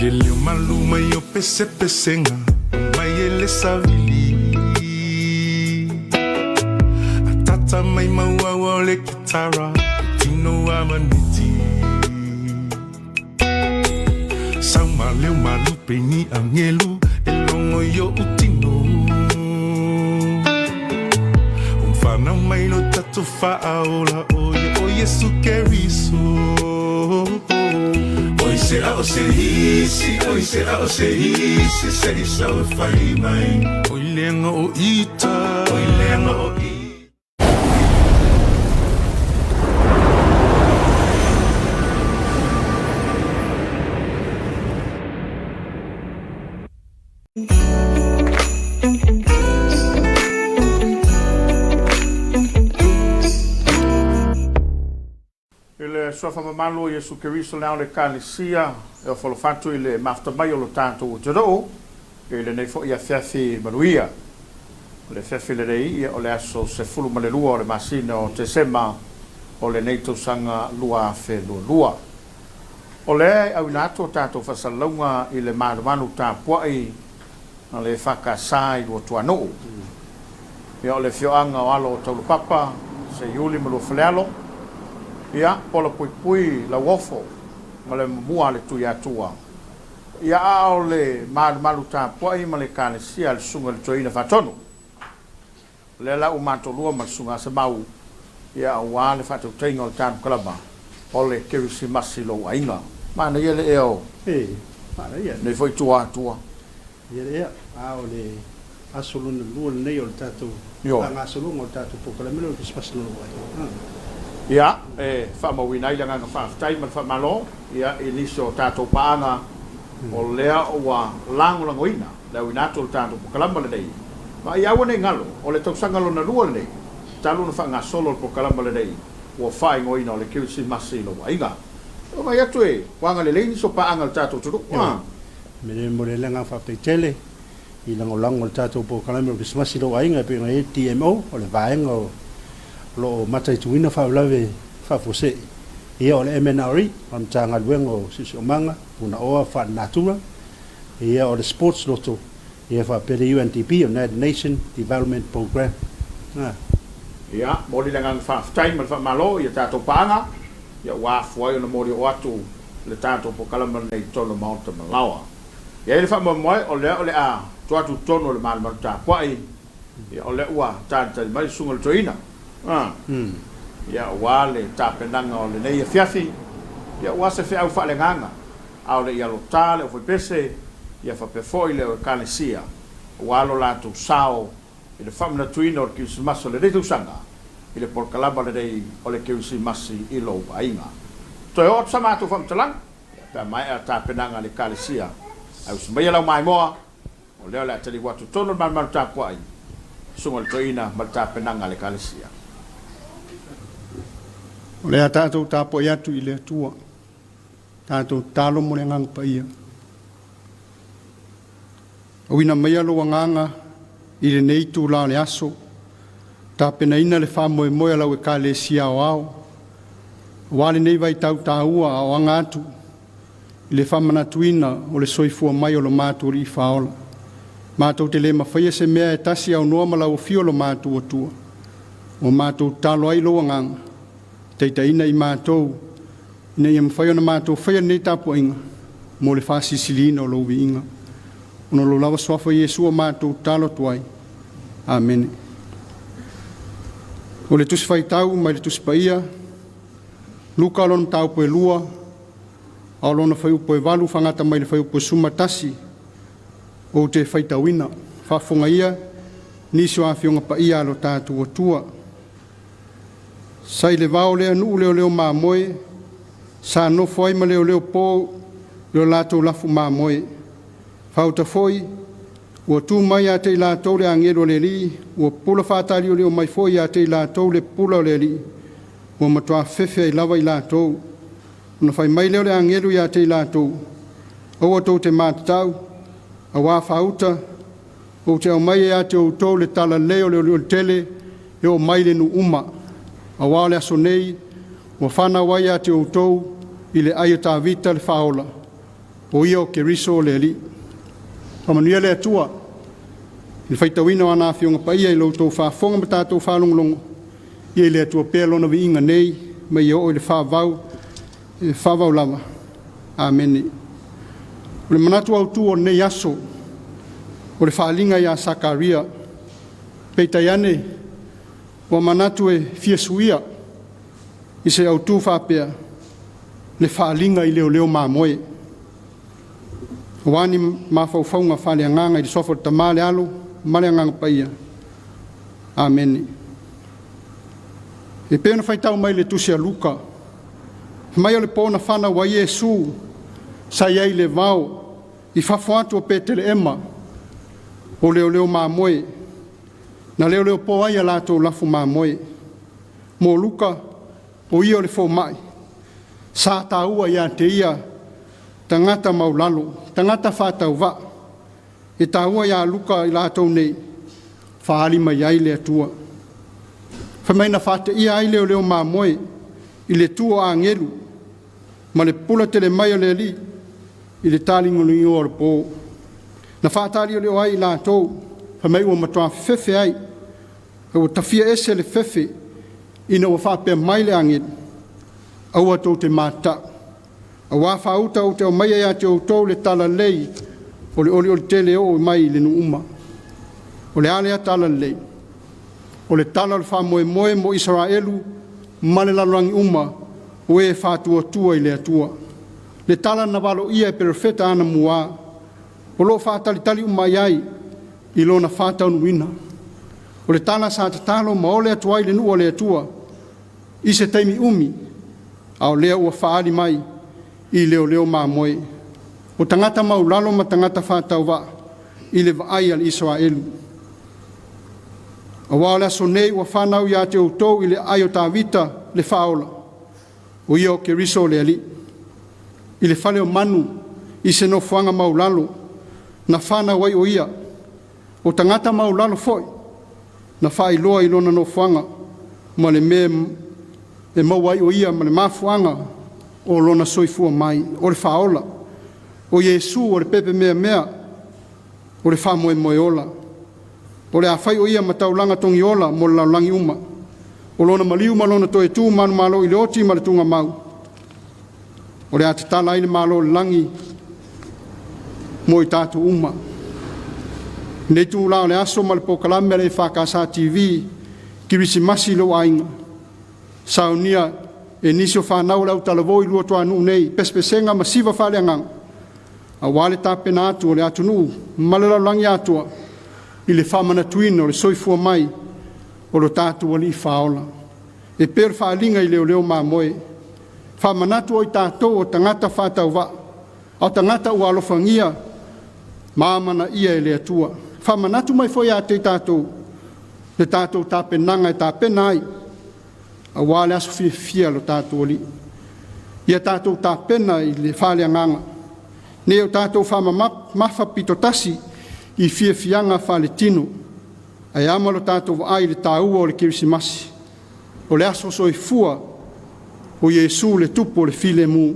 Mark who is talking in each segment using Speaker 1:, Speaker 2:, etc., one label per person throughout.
Speaker 1: Lele o malu mai o pesepesega mai e le savili Atata mai mauaua o le kitara tino a maniti Sau ma leo malu peini angelu e logo i o'u tino Whanau mai lo tatou faaola o ia o Iesu Keriso Oi se a o se isi, oi se a o se isi se i sau e fai mai Oi leaga o ita, oi leaga o ita.
Speaker 2: I le Suafa mamalu o Iesu Keriso le Ao o le Ekalesia, e ofo alofa atu i le mafuta mai o lo tatou atunuu i lenei foi afiafi manuia. O le afiafi lenei, ia o le aso 12 o le masina o Tesema o lenei tausaga 2022. O lea e auina atu a tatou faasalalauga i le malumalu tapuai a le EFKS i Luatuanuu. Ia o le afioaga o alo o Taulapapa, Seiuli ma Luafalealo, ia Pola Puipui, Lauofo ma le Mamua a le Tuiatua. Ia a o le malumalu tapuai ma le Ekalesia a le Susuga i le Toeaina Faatonu. O lea la ua matolua ma le Susuga Asemau, ia aua le faatautaiga o le tanu kalama o le Kerisimasi i lou aiga. Manaia le ea o
Speaker 3: Manaia.
Speaker 2: Lenei foi tua atua.
Speaker 3: Ia le ea, a o le aso lona lua lenei o le tatou faagasologa o le tatou polokalame lea o le Kerisimasi i lou aiga.
Speaker 2: Ia, e faamauina ai le agaga faafetai ma le faamalo, ia, i nisi o tatou paaga o lea ua lagolagoina le auina atu o le tatou polokalama lenei. Ma ia aua ne i galo, o le tausaga lona lua lenei talu ona faagasolo le polokalama lenei ua faaigoaina o le Kerisimasi i lou aiga. E vaai atu e ua agalelei nisi o paaga a le tatou atunuu.
Speaker 3: Ioe. Me momoli ai le agaga faafetai tele i lagolago o le tatou polokalame o le Kerisimasi i lou aiga e pei ona i ai le DMO, o le vaega o lo o mataituina faalavelave faafuasei. Ia o le MNRE, o le Matagaluega o Siosiomaga, Punaoa Faalenatura, ia o le Sports Lotto, ia faapea le UNDP, United Nation Development Programme. A.
Speaker 2: Ia, momoli le agaga faafetai ma le faamalo i a tatou paaga, ia ua afua ai ona moli oo atu le tatou polokalama lenei i totonu o Maota ma Laoa. E i ai le faamoemoe o lea o le a tuu atu i totonu o le malumalu tapuai, Ia, o lea ua talitali mai le Susuga i le Toeaina, ia, aua le tapenaga o lenei afiafi, ia, ua se feau faaleagaga, a o le i alota le aufaipese, ia faapea foi le Ekalesia, aua lo latou sao i le faamanatuina o le Kerisimasi o lenei tausaga i le polokalama lenei o le Kerisimasi i lou aiga. Toe oo atu sa matou faamatalaga, ia, pe a maea tapenaga a le Ekalesia, ae usu maia lau maimoa, O lea o le a taliu atu tonu le malumalu tapuai, Susuga i le Toeaina ma le tapenaga a le Ekalesia.
Speaker 4: O le a tatou tapuai atu i le Atua, tatou tatalo mo le Agaga Paia. Auina maia lou Agaga i lenei itula o le aso, tapenaina le faamoemoe a lau Ekalesia Aoao, aua lenei vaitau taua a o aga atu i le faamanatuina o le soifua mai o lo matou Alii Faaola. Matou te le mafaia se mea e tasi aunoa ma lau afio lo matou Atua. Ua matou tatalo ai i lou Agaga, taitaiina i matou, ina ia mafai ona matou faia lenei tapuaiga mo le faasilisiliina o lou viiga. Ona o lou lava suafa Iesu ua matou tatalo atu ai. Amene. O le Tusi Faitau mai le Tusi Paia, Luka lona mataupu e lua, a o lona fuaiupu e 8 faagata mai le fuaiupu e 11, ou te faitauina. Faafofoga ia nisi o afioga paia a lo tatou Atua. Sa i le vao lea nuu leoleo mamoe, sa nofo ai ma leoleo po i lo latou lafu mamoe. Faauta foi, ua tu mai ia te i latou le agelu o le Alii, ua pupula faataliolio mai foi ia te i latou le pupula o le Alii, ua matua fefe ai lava i latou. Ona fai mai lea o le agelu ia te i latou, Aua tou te matatau, auā faauta, ou te aumai ia te outou le talalelei o le olioli tele e oo mai i le nuu uma, auā o le aso nei ua fanau ai ia te outou i le ai o Tavita le Faaola, O ia o Keriso o le Alii. Faamanuia le Atua i le faitauina o ana Afioga Paia i lo outou faafofoga ma tatou faalogologo, ia i le Atua pea lona viiga nei ma ia oo i le faavavau e faavavau lava. Amene. O le manatu autu o lenei aso, o le faaaliga ia Sakaria. Peitai ane, ua manatu e fia suia i se autu faapea, le faaaliga i leoleo mamoe. Aua ni mafaufauga faaleagaga i le suafa o le Tama, le Alo ma le Agaga Paia. Amene. E pei ona faitau mai le tusi a Luka, mai o le po na fanau ai Iesu, sa i ai i le vao i fafo atu o Petelehema, o leoleo mamoe, na leoleo po ai a latou lafu mamoe. Mo Luka, o ia o le fomai, sa taua ia te ia tagata maulalo, tagata faatauvaa. E taua ia Luka i latou nei, faaali mai ai le Atua. Fai mai na faateia ai leoleo mamoe i le tu o agelu ma le pupula tele mai o le Alii i le taligoligoa o le po. Na faatalioleo ai i latou, fai mai ua matua fefefe ai, ua tafia ese le fefe ina ua faapea mai le agelu, aua tou te matatau, auā faauta ou te aumaia ia te outou le talalelei o le olioli tele e oo mai i le nuu uma. O le a lea talalelei? O le tala o le faamoemoe mo Isaraelu ma le lalolagi uma o e faatuatua i le Atua. Le tala na valoia e perofeta anamua, o lo o faatalitali uma i ai i lona faataunuuina. O le tala sa tatalo ma ole atu ai le nuu o le Atua i se taimi umi, a o lea ua faaali mai i leoleo mamoe. O tagata maulalo ma tagata faatauvaa i le vaai a le Isaraelu. Auā o le aso nei ua fanau ia te outou i le aai o Tavita le faaola, o ia o Keriso o le Alii. I le fale o manu i se nofoaga maulalo, na fanau ai o ia, o tagata maulalo foi, na faailoa i lona nofoaga ma le mea e maua ai o ia ma le mafuaaga o lona soifua mai, o le faaola, o Iesu o le pepe meamea, o le faamoemoe ola. O le a fai o ia ma taulaga togiola mo le lalolagi uma. O lona maliu ma lona toe tu manumalo i le oti ma le tugamau, o le a tatala ai le malo o le lagi mo i tatou uma. Nei itulā o le aso ma le polokalame a le EFKS TV, Kerisimasi i lou aiga, saunia e nisi o fanau o le autalavou i Luatuanuu nei, pesepesega ma siva faaleagaga, auā le tapena atu o le atunuu ma le lalolagi atoa i le faamanatuina o le soifua mai o lo tatou Alii Faaola. E pei o le faaaliga i leoleo mamoe, faamanatu o i tatou o tagata faatauvaa, a o tagata ua alofagia ma amanaia e le Atua. Faamanatu mai foi ia te i tatou le tatou tapenaga e tapena ai, auā le aso fiafia o lo tatou Alii. Ia tatou tapena i le faaleagaga, ne i o tatou faamamafa pitotasi i fiafiaga faaletino, ae ama lo tatou vaai i le taua o le Kerisimasi, o le aso soifua o Iesu le tupu o le filemu.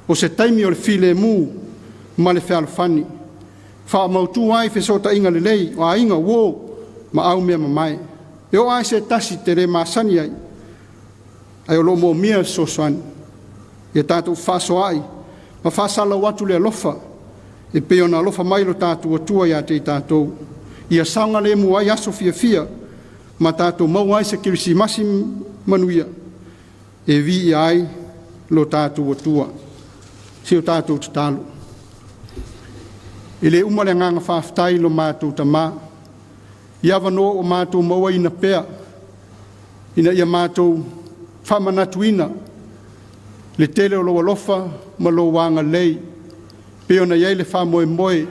Speaker 4: O se taimi o le filemu ma le fealofani, faamautu ai fesootaiga lelei o aiga, uo ma aumeamamae. E oo lava i se tasi e te le masani ai, ae o lo o moomia le fesoasoani. Ia tatou fefaasoaai ma faasalalau atu le alofa e pei ona alofa mai lo tatou Atua ia te i tatou. Ia saogalemu ai aso fiafia ma tatou maua ai se Kerisimasi manuia e viia ai lo tatou Atua. Si o tatou tatalo. E le uma le agaga faafetai i lo matou Tamā, i avanoa ua matou mauaina pea, ina ia matou faamanatuina le tele o lou alofa ma lou agalelei, pei ona i ai le faamoemoe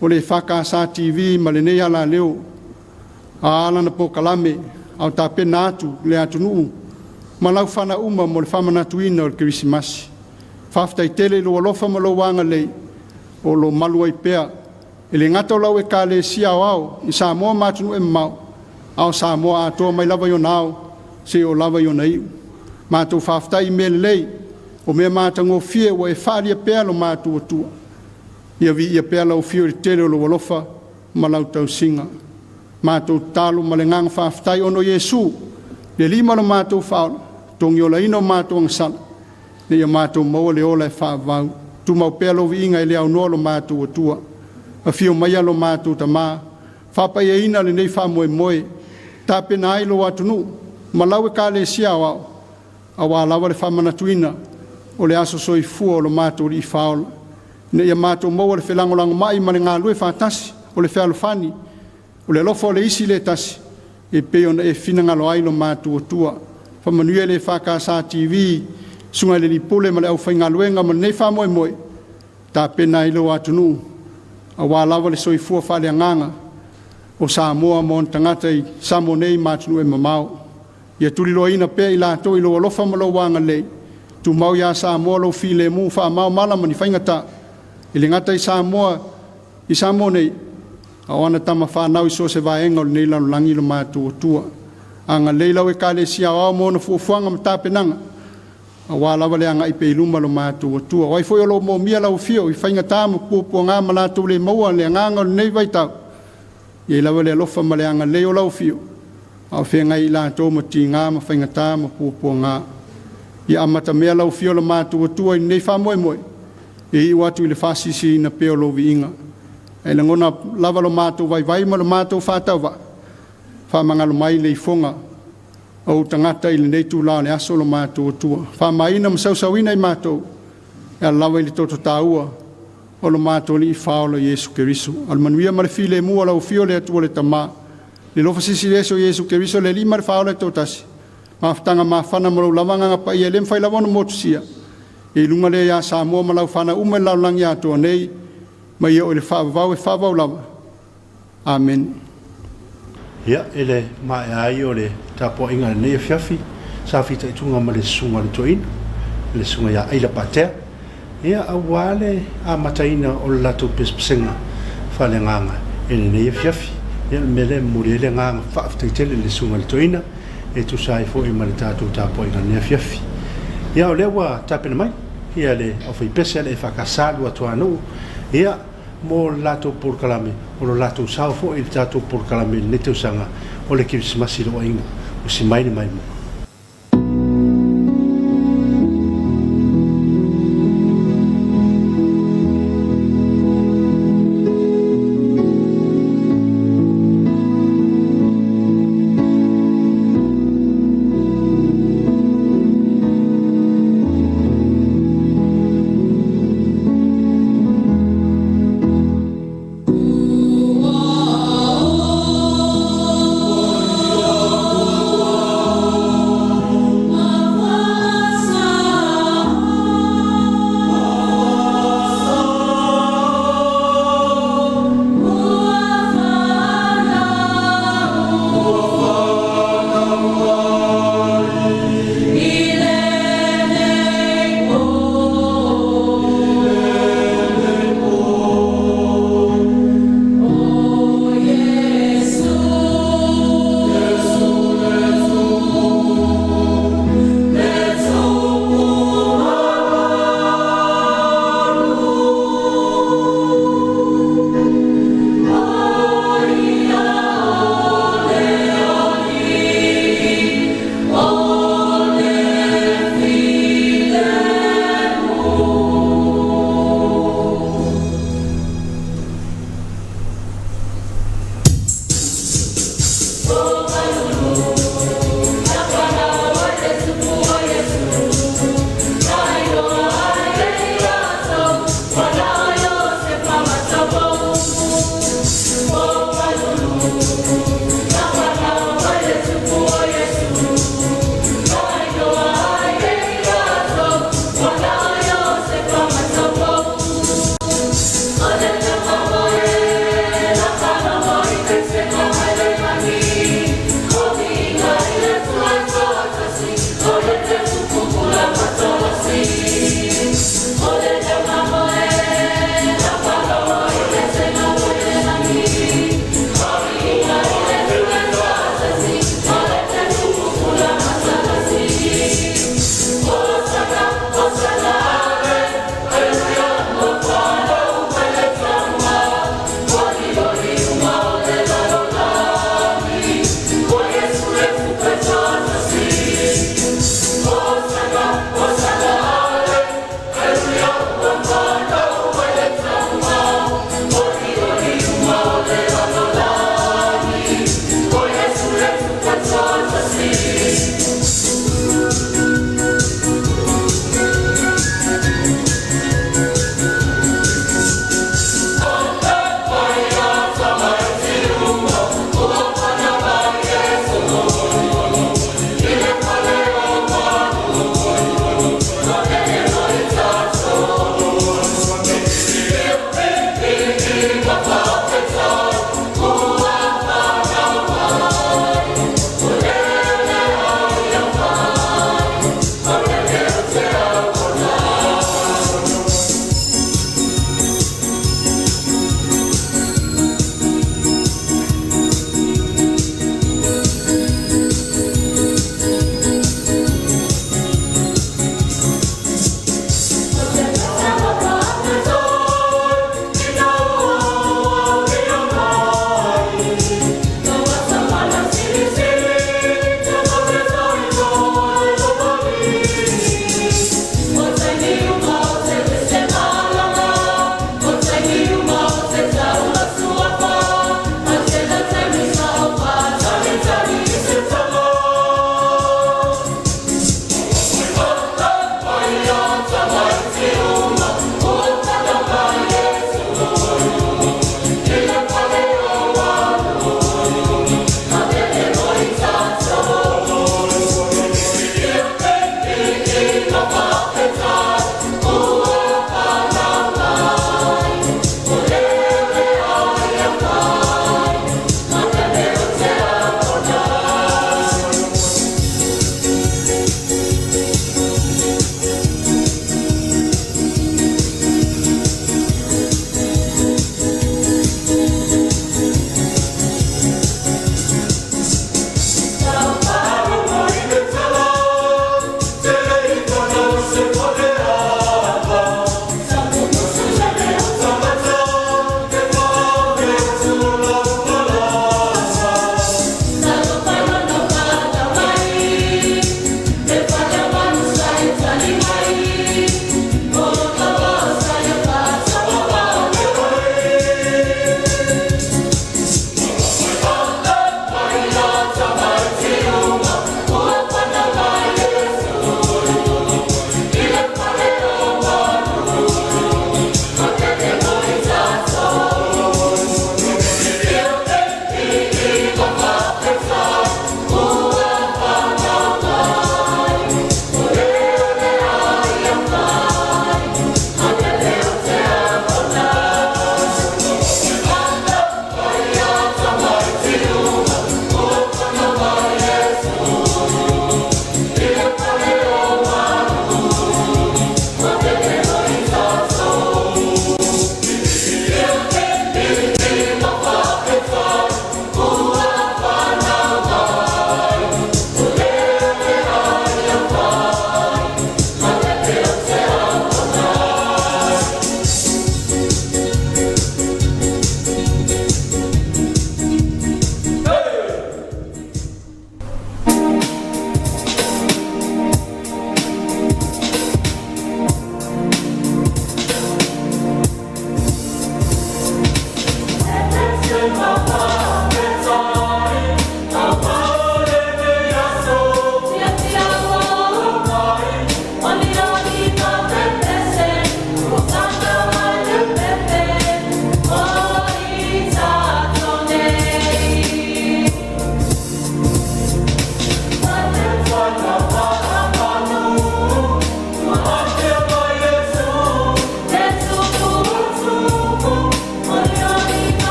Speaker 4: o le EFKS TV ma lenei alaleo a alana polokalame a o tapena atu le atunuu ma laufanau uma mo le faamanatuina o le Kerisimasi. Faafetai tele i lou alofa ma lou agalelei o lo o malu ai pea e le gata o lau Ekalesia Aoao i Samoa ma atunuu e mamao, a o Samoa atoa mai lava i ona ao seia oo lava i ona iu. Matou faafetai i mea lelei O mea matagofie ua e faaalia pea lo matou Atua. Ia viia pea lau afio i le tele o lou alofa ma lau tausiga. Matou tatalo ma le agaga faafetai ona o Iesu, le Alii ma lo matou Faaola, togiolaina o matou agasala, ina ia matou maua le ola e faavavau. Tumau pea lou viiga e le aunoa lo matou Atua. Afio maia lo matou Tama, faapaiaina lenei faamoemoe, tapena ai lou atunuu ma lau Ekalesia Aoao, auā lava le faamanatuina o le aso soifua o lo matou Alii Faaola, ina ia matou maua le felagolagomai ma le galulue faatasi o le fealofani, o le alofa o le isi i le tasi, e pei ona e finagalo ai lo matou Atua. Faamanuia i le EFKS TV, Susuga i le Alii Pule ma le aufaigaluega ma lenei faamoemoe, tapena ai lou atunuu aua lava le soifua faaleagaga o Samoa ma ona tagata i Samoa nei ma atunuu e mamao. Ia tuliloaina pea i latou i lou alofa ma lou agalelei, tumau ia Samoa lou filemu, faamao mala ma ni faigata, e le gata i Samoa i Samoa nei, a o ana tama fanau i so o se vaega o lenei lalolagi lo matou Atua. Agalelei lau Ekalesia Aoao ma ona fuafuaga ma tapenaga, aua lava le agai pea i luma lo matou Atua. O ai foi o lo o moomia lau afio i faigata ma puapuaga ma latou le maua le agaga o lenei vaitau, ia i ai lava le alofa ma le agalelei o lau afio, a o feagai ai i latou ma tiga ma faigata ma puapuaga. Ia amatamea lau afio lo matou Atua i lenei faamoemoe, e iu atu i le faasilisiliina pea o lou viiga. Ae lagona lava lo matou vaivai ma lo matou faatauvaa, faamagalo mai le ifoga o ou tagata i lenei itula o le aso lo matou Atua. Faamaina ma sausuina i matou, e ala lava i le toto taua o lo matou Alii Faaola Iesu Keriso. A o le manuia ma le filemu o lau afio le Atua le Tama, le alofa silisili ese o Iesu Keriso le Alii ma le Faaola e toatasi, mafutaga mafana ma lou lava Agaga Paia e le mafai lava ona motusia, ia i luga lea ia Samoa ma lau fanau uma i le lalolagi atoa nei, ma ia oo i le faavavau e faavavau lava. Amene.
Speaker 3: Ia, i le maea ai o le tapuaiga i lenei afiafi, sa fitaituga ma le susuga a le toeaina, le susuga ia Aila Patea, ia, aua le amataina o le latou pesepesega faaleagaga i lenei afiafi. Ia, o le mea lea e momoli ai le agaga faafetai tele i le susuga i le toeaina e tusa ai foi ma le tatou tapuaiga i lenei afiafi. Ia, o lea ua tapena mai ia le aufaipese a le EFKS Luatuanuu, ia, mo le latou polokalame, o lo latou sao foi i le tatou polokalame i lenei tausaga o le Kerisimasi i lou aiga. Usi mai le maimoa.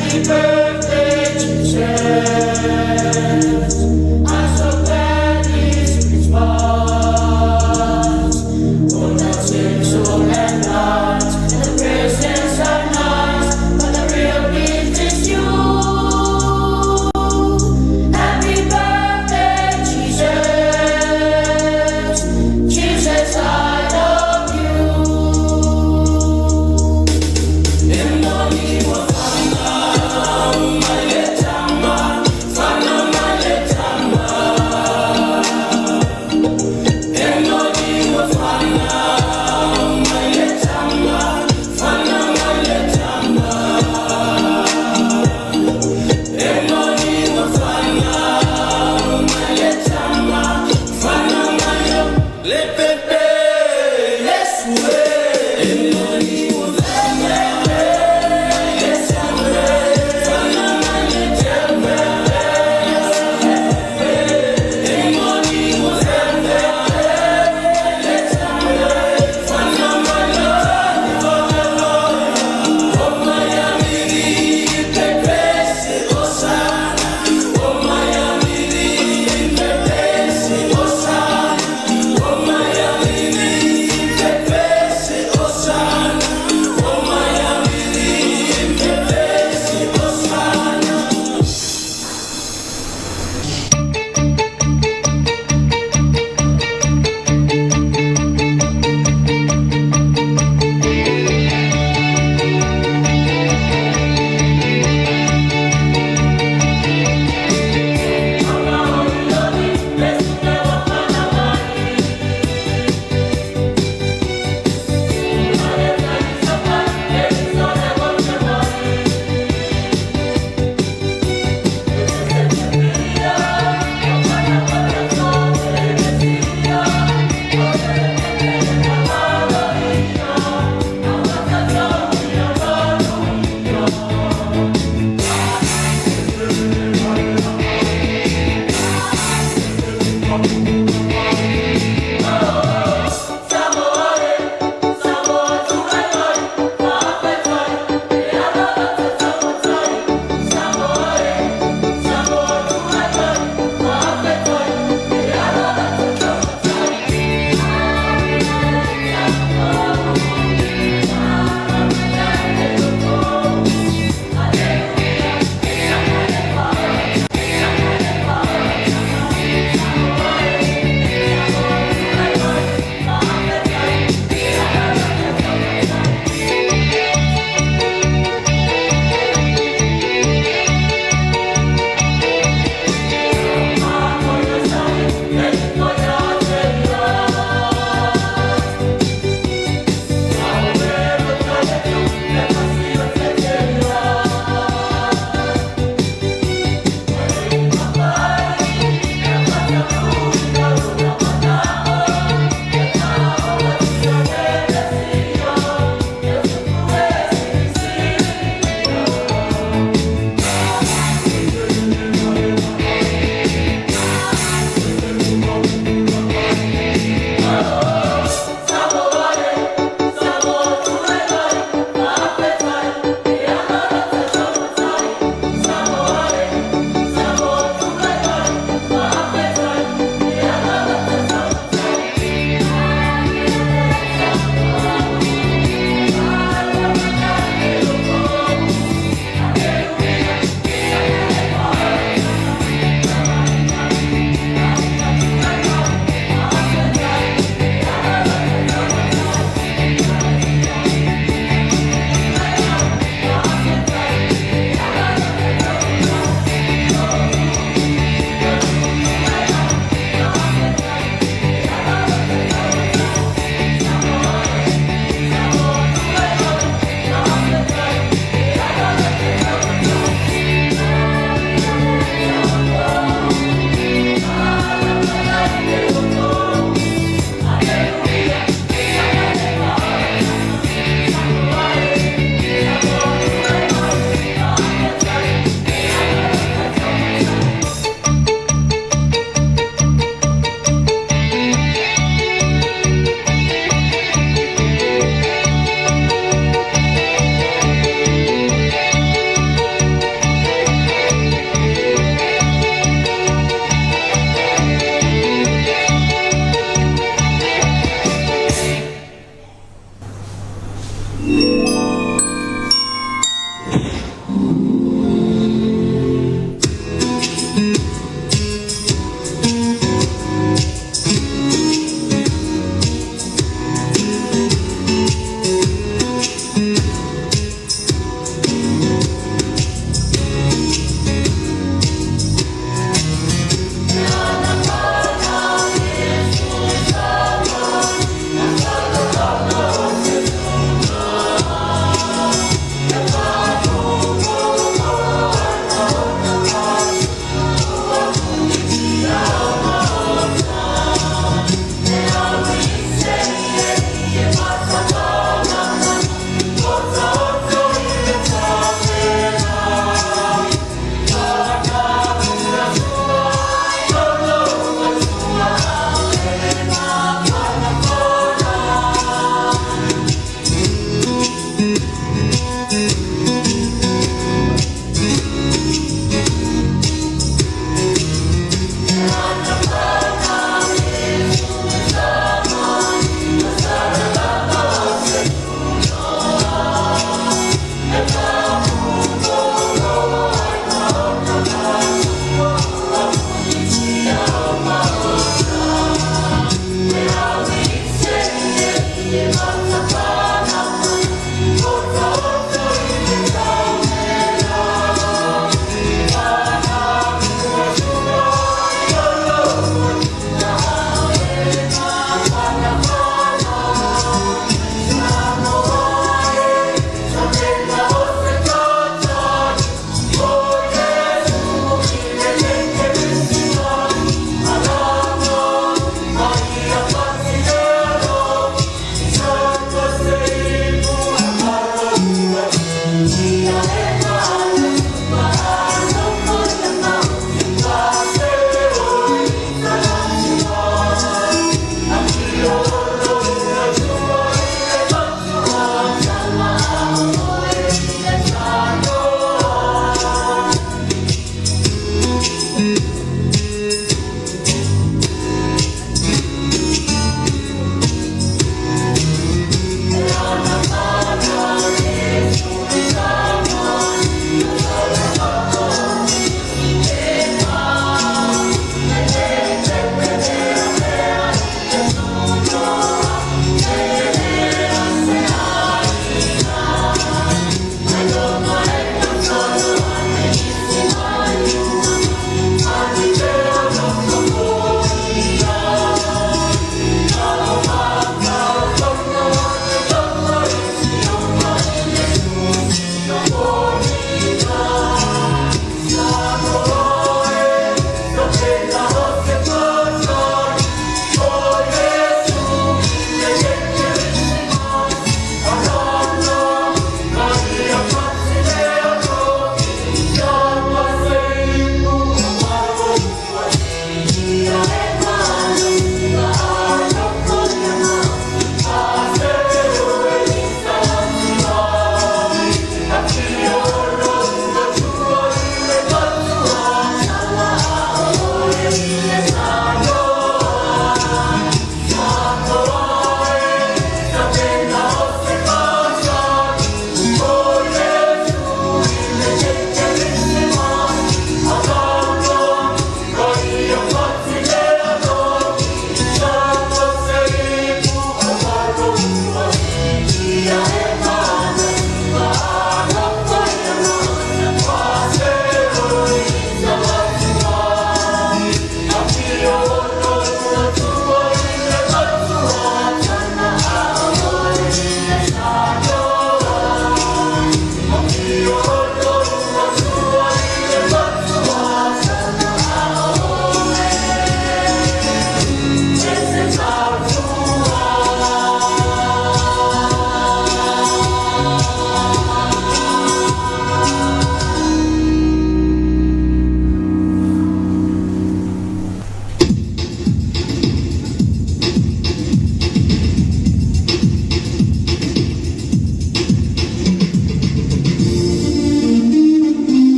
Speaker 1: Happy birthday, Jesus. I'm so glad it's Christmas. Oh, the tinsel and lights and the presents are nice, but the real gift is you. Happy birthday, Jesus. Jesus, I love you. E moni ua.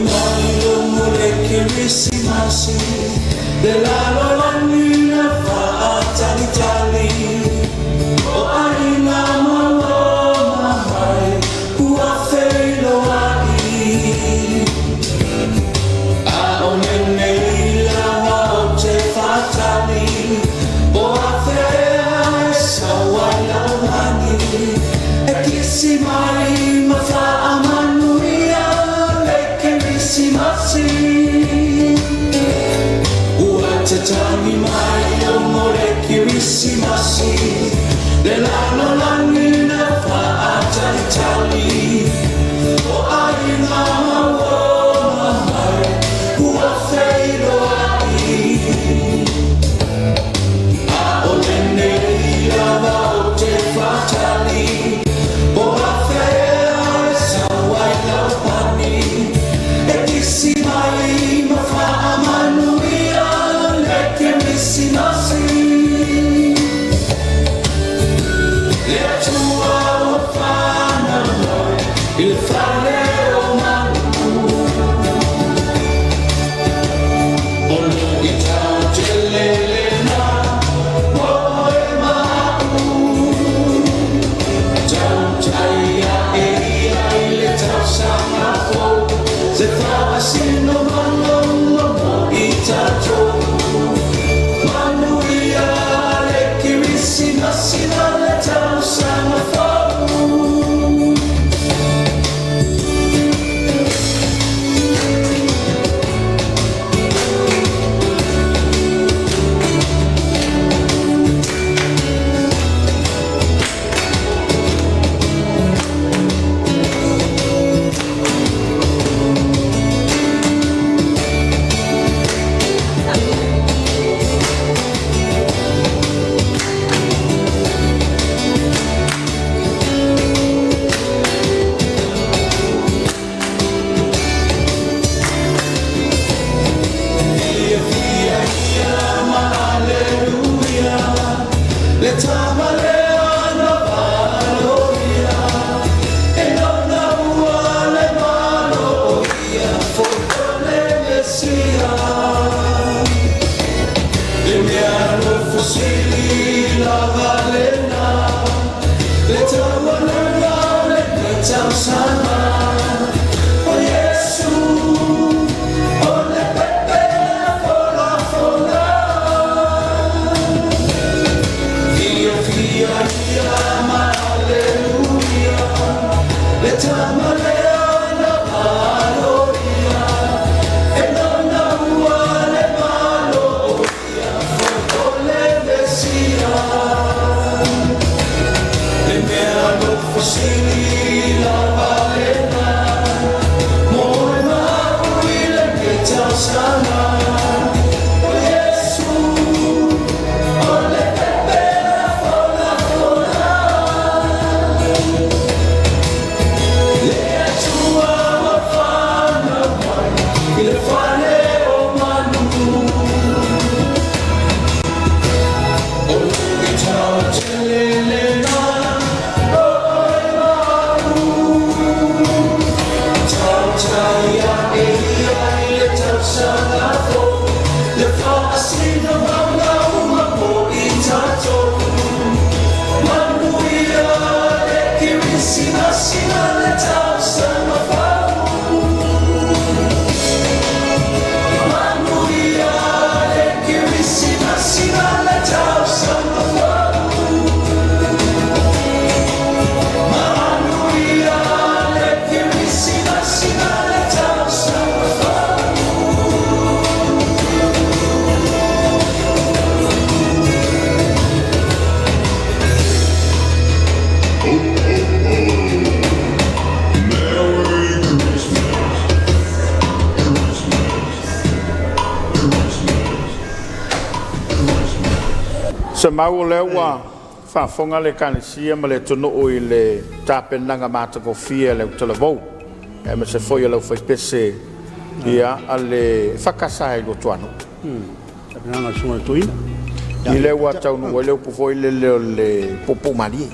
Speaker 1: mai o le Kerisimasi, le lalolagi na faatalitali, o aiga ma loma mai ua feiloai. A o lenei lava ou te faatali, po afea e sau ai lau lagi, e kisi mai ma faamanuia le Kerisimasi. Ua tatagi mai o le Kerisimasi, le lalolagi na faatalitali, o aiga ma uo mai ua feiloai. A o lenei lava ou te faatali, po afea e sau ai lau pani, e kisi mai ma faamanuia le Kerisimasi. Le Atua ua fanau mai i le fale o manu, o luitau tele lena mo oe ma a'u. Tautai ae ia i le tausaga fou, se faasinomaga mo i tatou. Manuia le Kerisimasi ma le tausaga fou. Fia ia ma aleluia, le tamalea na valoia, e nauna ua le malo o ia foi o le Mesia. Le mea alofosili lava lena, le taualuga o lenei tausaga. O Iesu, o le pepe folafola. Fia fia ia ma aleluia, le tamalea na valoia, e nauna ua le malo o ia foi o le Mesia. Le mea alofosili lava lena, mo oe ma a'u i lenei tausaga. O Iesu, o le pepe folafola. Le Atua ua fanau mai i le fale o manu, o luitau tele lena mo oe ma a'u. Tautai ae ia i le tausaga fou, le faasinomaga uma mo i tatou. Manuia le Kerisimasi ma le tausaga fou. Manuia le Kerisimasi ma le tausaga fou. Manuia le Kerisimasi ma le tausaga fou.
Speaker 5: Merry Christmas. Christmas. Christmas. Christmas.
Speaker 2: Semau o lea ua faafofoga le Ekalesia ma le atunuu i le tapenaga matagofie a le autalavou, aemaise foi o le aufaipese ia a le EFKS i Luatuanuu.
Speaker 3: Tapenaga a le susuga i le toeaina.
Speaker 2: I lea ua taunuu ai le upu foi lele o le puupuu malie.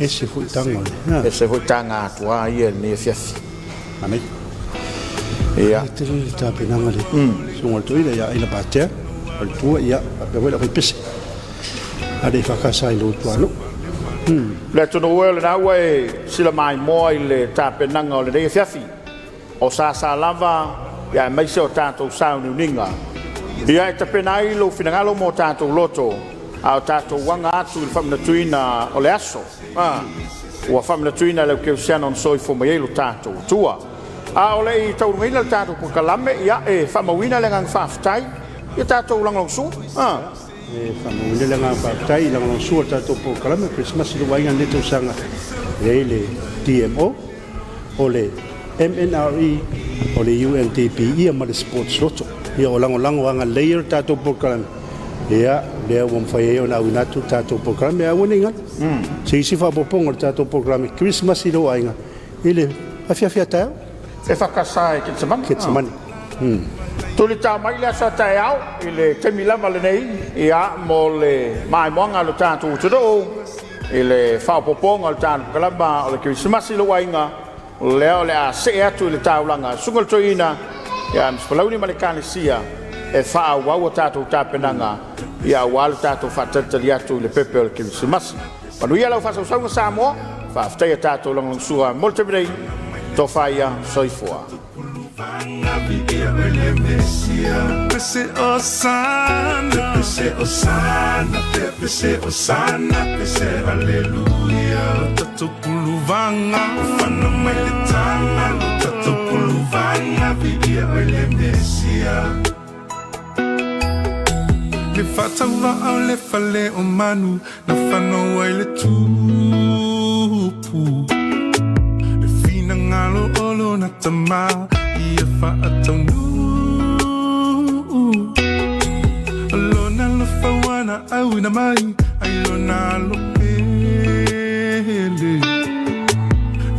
Speaker 3: Ese foi taga o le.
Speaker 2: Ese foi taga atoa ia i lenei afiafi.
Speaker 3: Manaia.
Speaker 2: Ia.
Speaker 3: E tele le tapenaga le susuga o le toeaina ia Aila Patea, faletua, ia faapea foi le aufaipese a le EFKS i Luatuanuu.
Speaker 2: Le atunuu e o lena ua e silamaimoa i le tapenaga o lenei afiafi, o sasa lava aemaise o tatou sauniuniga. Ia e tapena ai lou finagalo ma o tatou loto a o tatou aga atu i le faamanatuina o le aso ua faamanatuina e le aukerisiano na soifua mai ai lo tatou Atua. A o le i taualugaina le tatou polokalame, ia e faamauina le agaga faafetai ia tatou lagolagosua.
Speaker 3: E faamauina le agaga faafetai i lagolagosua o le tatou polokalame o Kerisimasi i lou aiga i lenei tausaga, e i ai le DMO, o le MNRE, o le UNDP ia ma le Sports Lotto. Ia o lagolago agalelei ia o le tatou polokalame, ia lea ua mafai ai ona auina atu le tatou polokalame. Ae aua ne i galo, se isi faaopoopoga o le tatou polokalame Kerisimasi i lou aiga i le afiafi a taeao.
Speaker 2: EFKS i Ketisemane.
Speaker 3: Ketisemane.
Speaker 2: Tulitao mai le aso a taeao i le taimi lava lenei, ia mo le maimoaga a lo tatou atunuu i le faaopoopoga o le tatou polokalame o le Kerisimasi i lou aiga, lea o le a see atu i le taulaga susuga i le toeaina ia Mr. Palauli ma le Ekalesia e faaauau a tatou tapenaga ia aua le tatou faatalitali atu i le pepe o le Kerisimasi. Manuia lau faasausauga Samoa, faafetai a tatou lagolagosua mo le taimi nei, tofa ia, soifua.
Speaker 1: Pese Osana, pese Osana, pese Osana, pese Hallelujah. Tatupuluvanga, ufana mai le tama, tatupuluvanga, viia oi le Mesia. Le faatauvaa o le fale o manu na fanau ai le tupu. Le finagalo o lona tama ia faataunuu. O lona alofa ua na auina mai ai lona alo pele.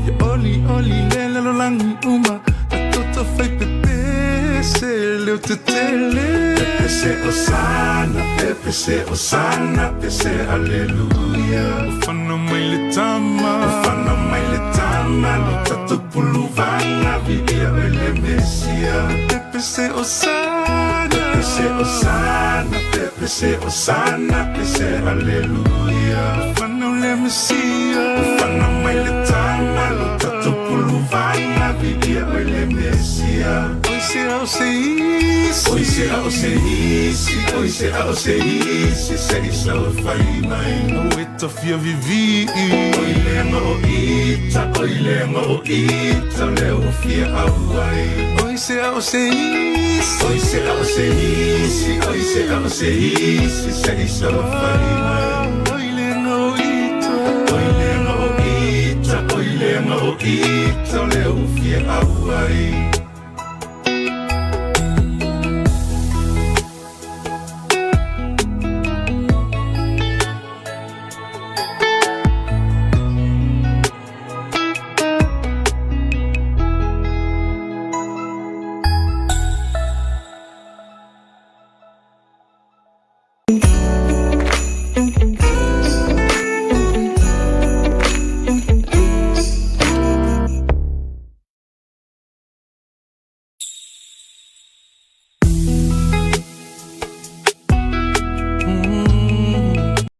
Speaker 1: Ia olioli le lalolagi uma na toto fai pepese leo tetele. Pepese Osana, pepese Osana, pese Hallelujah. Ufana mai le tama, ufana mai le tama, lo tatupuluvanga viia oi le Mesia. Pepese Osana, pepese Osana, pepese Osana, pese Hallelujah. Ufana le Mesia, ufana mai le tama, lo tatupuluvanga viia oi le Mesia. Oi se au se isi, oi se au se isi, oi se au se isi, se isa o fai mai. O e tafia vivi, oi lenga o ita, oi lenga o ita, le o fia au ai. Oi se au se isi, oi se au se isi, oi se au se isi, se isa o fai mai. Oi lenga o ita, oi lenga o ita, oi lenga o ita, le o fia au ai.